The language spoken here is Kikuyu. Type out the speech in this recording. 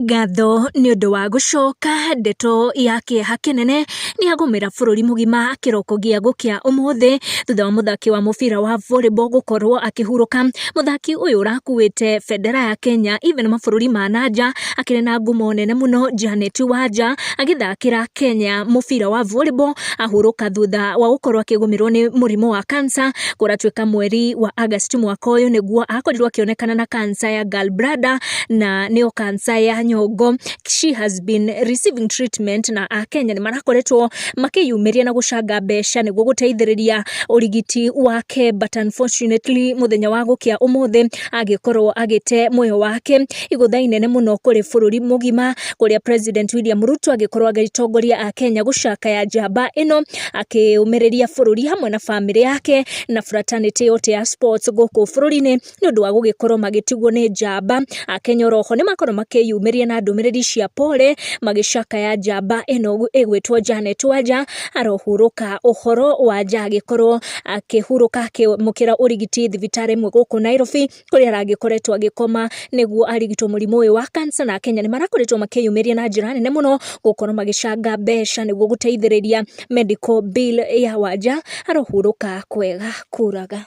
Ngatho nĩ ũndũ wa gũcoka, ndeto ya kĩeha kĩnene nĩ yagũmĩra bũrũri mũgima kĩroko gĩa gũkĩa ũmũthĩ thutha wa mũthaki wa mũbira wa volleyball gũkorwo akĩhurũka. Mũthaki ũyũ ũrakuĩte bendera ya Kenya even mabũrũri ma na nja, akĩrĩ na ngumo nene mũno Janet Wanja agĩthakĩra Kenya mũbira wa volleyball ahurũka thutha wa gũkorwo akĩgũmĩrwo nĩ mũrimũ wa cancer. Kũratuĩka mweri wa August mwaka ũyũ nĩguo akorirwo akĩonekana na cancer ya gallbladder na nĩyo cancer ya nyongo. She has been receiving treatment na akenya nĩ marakoretwo makĩyumĩria na gũcanga mbeca nĩguo gũteithĩrĩria ũrigiti wake, but unfortunately mũthenya wa gũkĩa ũmũthĩ agĩkorwo agĩte muoyo wake. Igũtha inene mũno kũrĩ bũrũri mũgima kũrĩa President William Ruto agĩkorwo agĩtongoria akenya gũcakaya njamba ĩno, akĩũmĩrĩria bũrũri hamwe na bamĩrĩ yake na fraternity yote ya sports gũkũ bũrũri-inĩ nĩ ũndũ wa gũgĩkorwo magĩtigwo nĩ njamba. Akenya oroho nĩ makorwo makĩyumĩria na ndũmĩrĩri cia pole magĩcakaya njamba ĩno ĩgwĩtwo Janet Wanja arohurũka. Ũhoro wa Wanja agĩkorwo akĩhurũka akĩamũkĩra ũrigiti thibitarĩ ĩmwe gũkũ Nairobi kũrĩa aragĩkoretwo agĩkoma nĩguo arigitwo mũrimũ ũyũ wa cancer, na Akenya nĩ marakoretwo makĩyumĩria na njĩra nene mũno gũkorwo magĩcanga mbeca nĩguo gũteithĩrĩria medical bill ya Wanja arohurũka kwega kuraga.